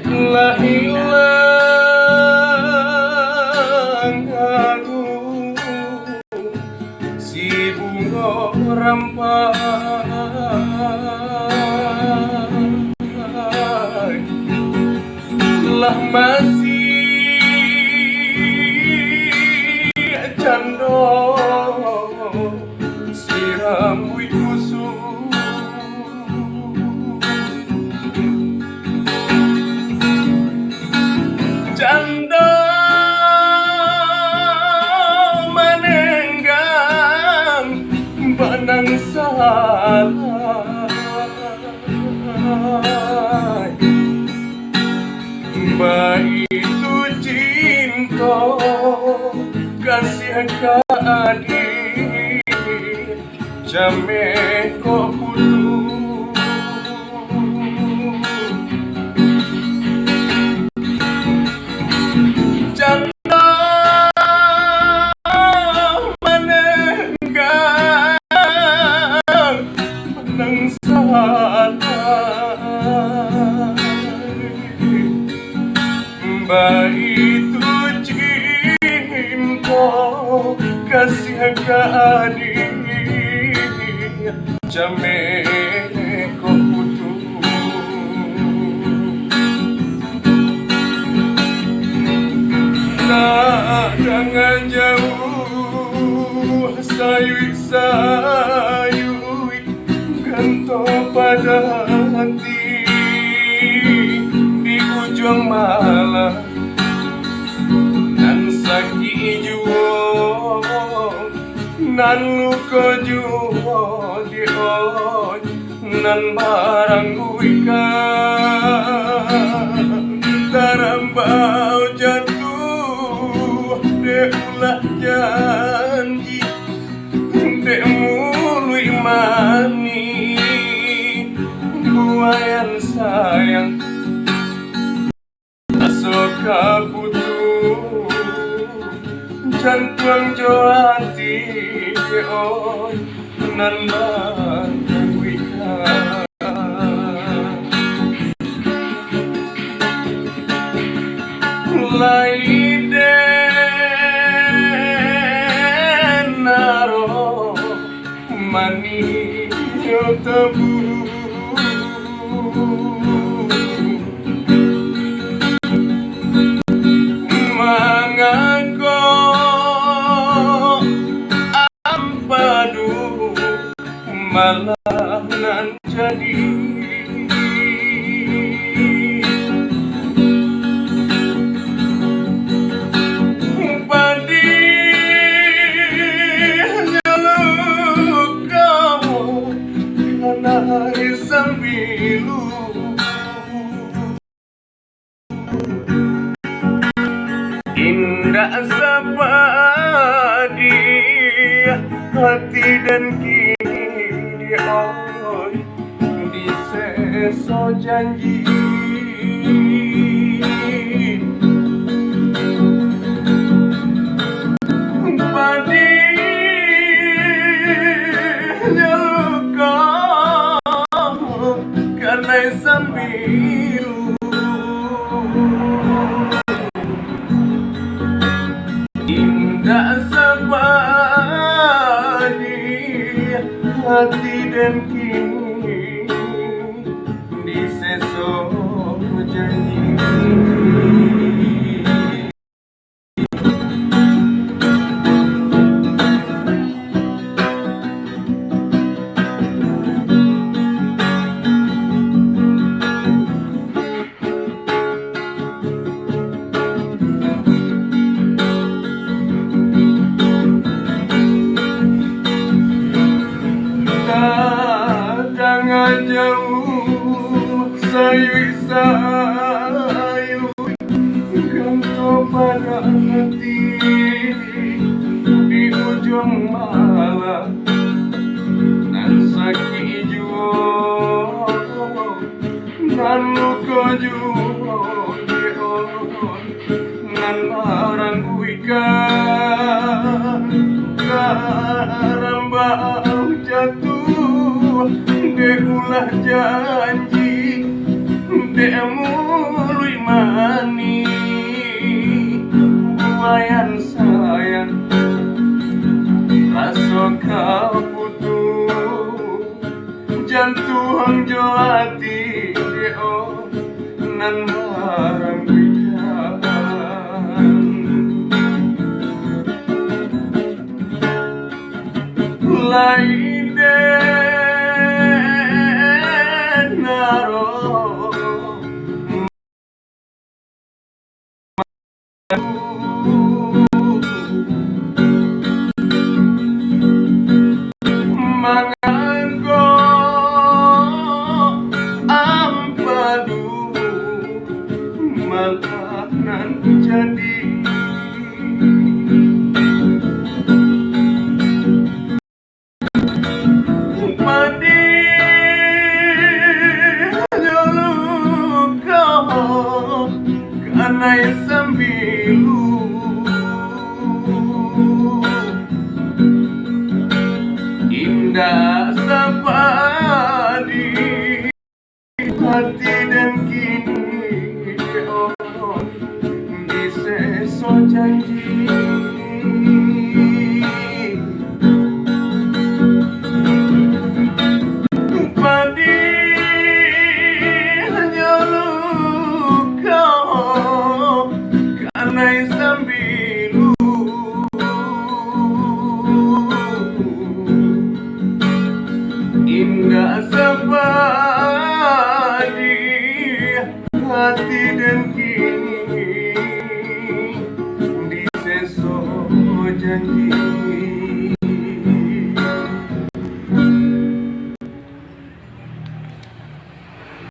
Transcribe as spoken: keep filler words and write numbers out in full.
Lah ilang anu si bungo rampai, lah masih cando si rambuik kusuk. Cando manenggang banang salah. Baitu cinto kasiah ka adik, cameh kok putuih. Cando manenggang banang salah. Baitu cinto kasiah ka adik, cameh kok putuih. Nak danga jauah sayuik-sayuik, ganto padah ati di ujuang malah. Nan sakik juo, nan luko juo, dek oi, nan marangguihkan. Tarambau jatuah dek ulah janji, dek muluik manih, buayan sayang. Raso ka putuih jantuang jo ati, oi, nan manggaguikan. Lai den aro maninyo tabu. Mangako ampadu malah nan jadi. Padihnyo luko kanai sambilu. Indak sapadiah ati den kini, oi, diseso janji. Padihnyo luko kanai sambilu. Indak sapadiah ati den kini, diseso janji. Tatangah jauah sayuik-sayuik, ganto padah ati di ujuang malah. Nan sakik juo, nan luko juo, nan marangguihkan. Tarambau jatuah dek ulah janji, dek muluik Sayang-sayang, raso ka putuih, jantuang jo ati dek o nan marambuikan. Lai den aro manganggo ampadu, malah nan jadi. Padiahnyo luko kanai sambilu, indak sapadiah ati den kini, dek o nan diseso janji. Padiahnyo luko kanai sambilu, indak sapadiah ati den kini, diseso janji.